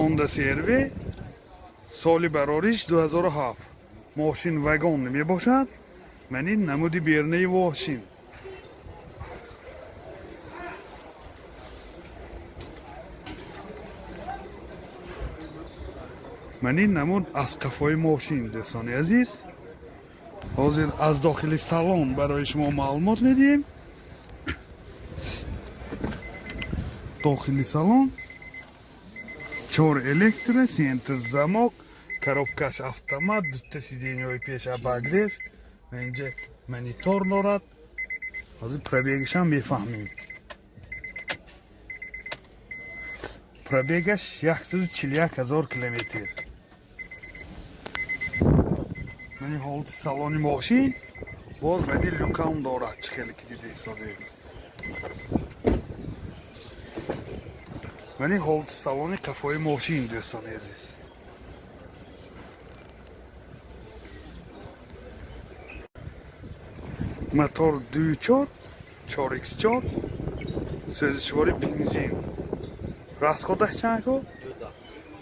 Honda CR-V, соли барориш 2007. Мошин вагон мебошад. Ман ин намуди берунаи мошин. Ман ин намуд аз қафои мошин, дӯстони азиз. Ҳозир аз дохили салон барои шумо маълумот медиҳем. Дохили салон чор электро, центр замок, коробкаш автомат, дута сиденьяҳои пеш обогрев ва инҷа монитор дорад. Ҳозир пробегашам мефаҳмем. Пробегаш 141 ҳазор километр. Мани ҳолати салони мошин, боз мани люкам дорад, чӣ хеле ки дида истодем. Мани ҳолати салони қафои мошин, дӯстони азиз. Мотор 2.4, 4x4, сӯзишвори бензин. Расходаш чанд ко?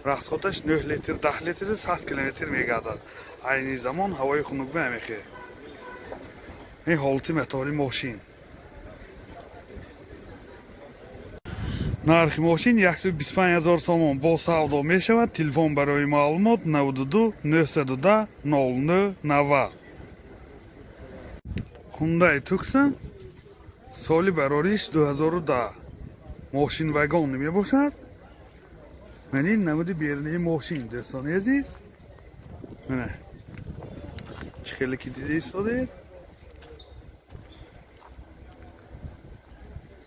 Расходаш 9 литр, 10 литр, 100 километр мегардад. Айни замон ҳавои хунук мемехе. Ин ҳолати мотори мошин. Нархи мошин 125 ҳазор сомон, бо савдо мешавад. Телефон барои маълумот 92 910 09 90. Hyundai Tucson, соли барориш 2010. Мошин вагон мебошад. Ман ин намуди берунаи мошин, дӯстони азиз. Мана чӣ хеле ки дида истодед.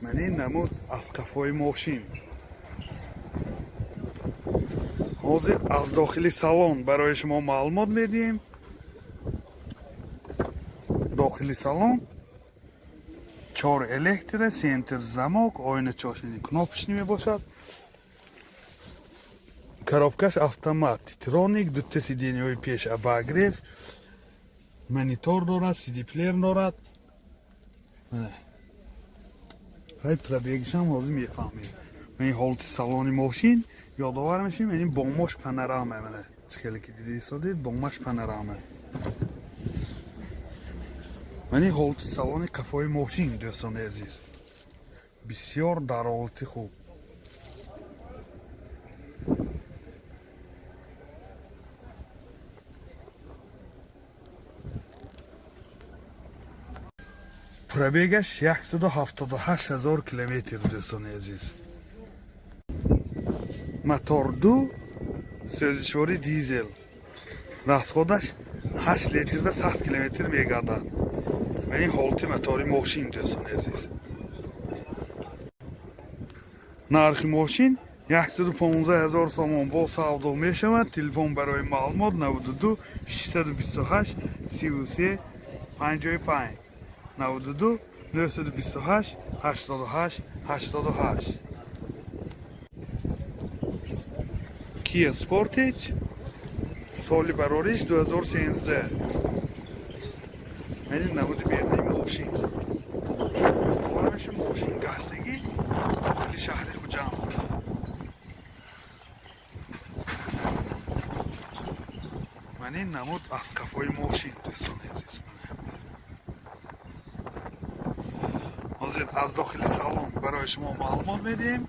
Ман ин намуд аз қафои мошин. Ҳозир аз дохили салон барои шумо маълумот медиҳем. Дохили салон чор электро, центр замок, оиначошини кнопочный мебошад. Коробкаш автомат, титроник, дута сиденьяҳои пеш обогрев, монитор дорад, CD-плеер дорад. Мана. Ҳай, пробегашам ҳозир мефаҳмем. Ман ин ҳолати салони мошин ёдовар мешем, ин бомош панорама, мана. Чӣ хеле ки дида истодед, бомаш панорама. Ман ин ҳолати салони қафои мошин, дӯстони азиз. Бисёр дар ҳолати хуб. Пробегаш 178 ҳазор километр, дӯстони азиз. Мотор 2, сӯзишвори дизел. Расходаш 8 литр ва 100 километр мегардад. Ман ин ҳолати мотори мошин, дӯстони азиз. Нархи мошин 115 ҳазор сомон, бо савдо мешавад. Телефон барои маълумот 92 628 33 55, 92 928 88 88. Kia Sportage, соли барориш 2013. Мани намуди берунаи мошин. Меши мошин гаштагӣ дохили шаҳри Хуҷанд. Ман ин намуд аз қафои мошин, дӯстони азиз. Ҳозир аз дохили салон барои шумо маълумот медиҳем.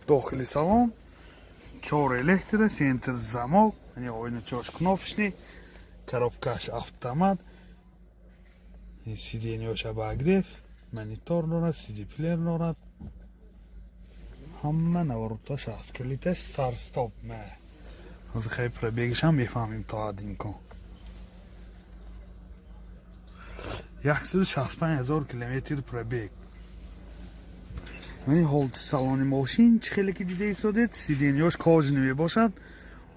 Дохили салон чор электро, центр замок, яъне оиначош кнопочный, коробкаш автомат, сиденьяш обогрев, монитор дорад, CD-плеер дорад. Ҳама навороташ аст. Калиташ старт стоп. Ҳозир хеле пробегашам мефаҳмем то ҳадди имкон. 165 ҳазор километр пробег. Мани ҳолати салони мошин, чӣ хеле ки дида истодед, сиденьяш кожаный мебошад.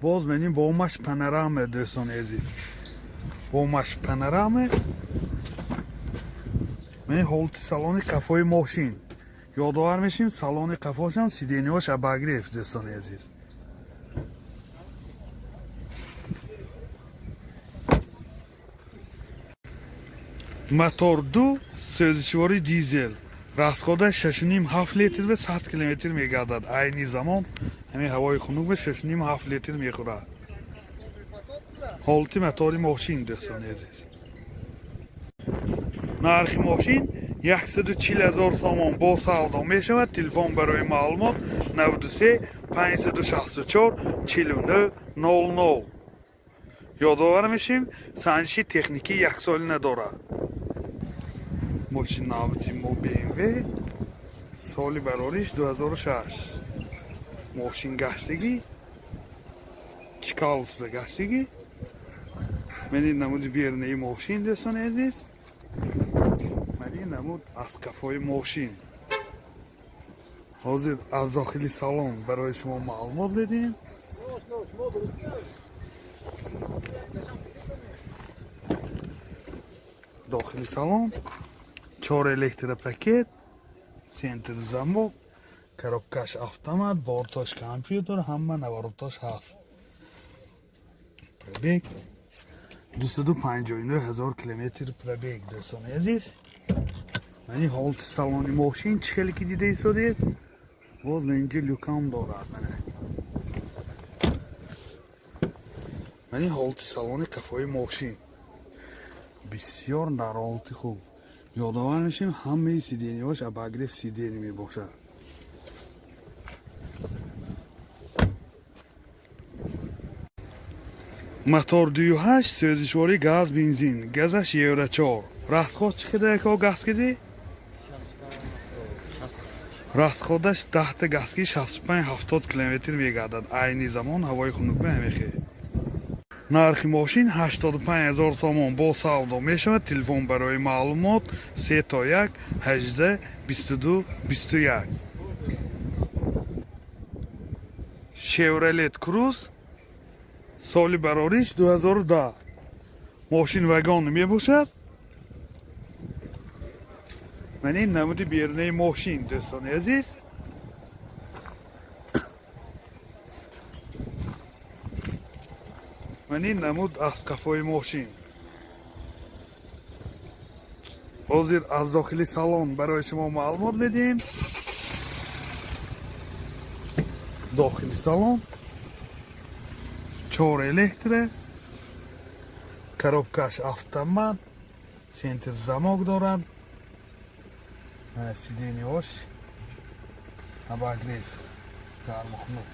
Боз мани бомаш панорама, дӯстони азиз. Бомаш панорама. Мани ҳолати салони қафои мошин. Ёдовар мешем, салони қафошам сиденьяш обогрев, дӯстони азиз. Мотор 2, сӯзишвори дизел. Расхода 6,5-7 литр ба 100 километр мегардад. Айни замон ҳамин ҳавои хунук ба 6,5-7 литр мехӯрад. Ҳолати мотори мошин, дӯстони азиз. Нархи мошин 140 000 сомон, бо савдо мешавад. Телефон барои маълумот 93 564 49 00. Ёдовар мешем, санҷиши техникӣ яксолина дорад. Мошин навбати мо BMW, соли барориш 2006. Мошин гаштагӣ, Чкаловск ба гаштагӣ. Мани намуди берунаи мошин, дӯстони азиз. Мани намуд аз кафои мошин. Ҳозир аз дохили салон барои шумо маълумот медиҳем. Дохили салон чор электропакет, центр замок, коробкаш автомат, бортош компютер, ҳама наворотош ҳаст. Пробег 259 ҳазор километр пробег, дӯстони азиз. Мани ҳолати салони мошин, чӣ хеле ки дида истодед. Боз на инҷа люкам дорад. Мани ҳолати салони кафои мошин бисёр дар ҳолати хуб. Ёдовар мешем, ҳамаи сиденияҳош обогрев сидения мебошад. Мотор 2,8, сӯзишворӣ газ, бензин, газаш евро 4. Расход чӣ қадар яко газ кидӣ? Расходаш 10-та газки 65-70 километр мегардад. Айни замон ҳавои хунук мемехе. Нархи мошин 85 ҳазор сомон, бо савдо мешавад. Телефон барои маълумот 3 то 1 18 22 21. Chevrolet Cruze, соли барориш 2010. Мошин вагон мебошад. Ман ин намуди берунаи мошин, дӯстони азиз. Ман ин намуд аз қафои мошин. Ҳозир аз дохили салон барои шумо маълумот медиҳем. Дохили салон чор электро, коробкаш автомат, центр замок дорад, сиденияш обогрев, гарму хунук,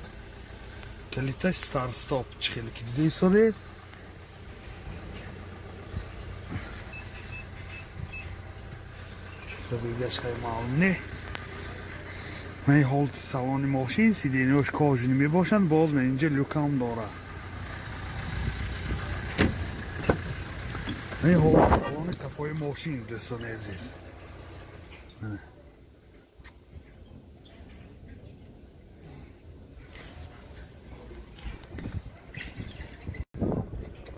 калиташ старт стоп, чӣ хеле ки дида истодед. Пробегаш хеле маълум не. Ман ҳолати салони мошин, сиденияш кожаный мебошанд, боз ман инҷа люкам дорад. Ман ҳолати салони қафои мошин, дӯстони азиз. Мана.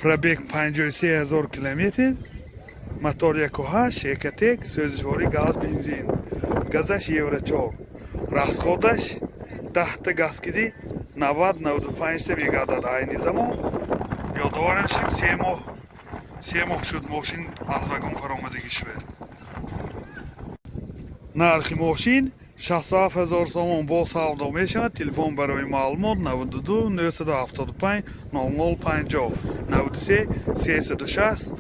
Пробег 53 ҳазор километр, мотор 1,8 Ecotec, сӯзишворӣ газ, бензин, газаш евро 4. Расходаш 10-та газ киди 90-95 та мегардад айни замон. Ёдоварам шим, 3 моҳ шуд мошин аз вагон фаромадагӣ шуда. Нархи мошин 67 ҳазор сомон, бо савдо мешавад. Телефон барои маълумот 92 975 00 50, 93 360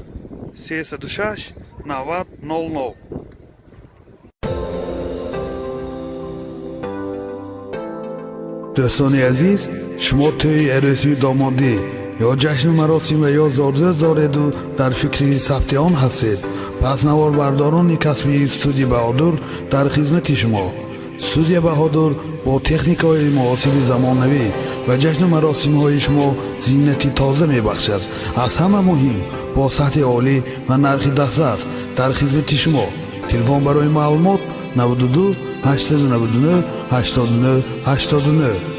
306 90 00. Дӯстони азиз, шумо тӯи арӯсию домодӣ ё ҷашну маросим ва ё зодрӯз дореду дар фикри сабти он ҳастед, пас наворбардорони касбии студия Баҳодур дар хизмати шумо. Студия Баҳодур бо техникаҳои муосири замонавӣ ба ҷашну маросимҳои шумо зинати тоза мебахшад. Аз ҳама муҳим, бо сатҳи олӣ ва нархи дастрас дар хизмати шумо. Телефон барои маълумот 92 899 89 89.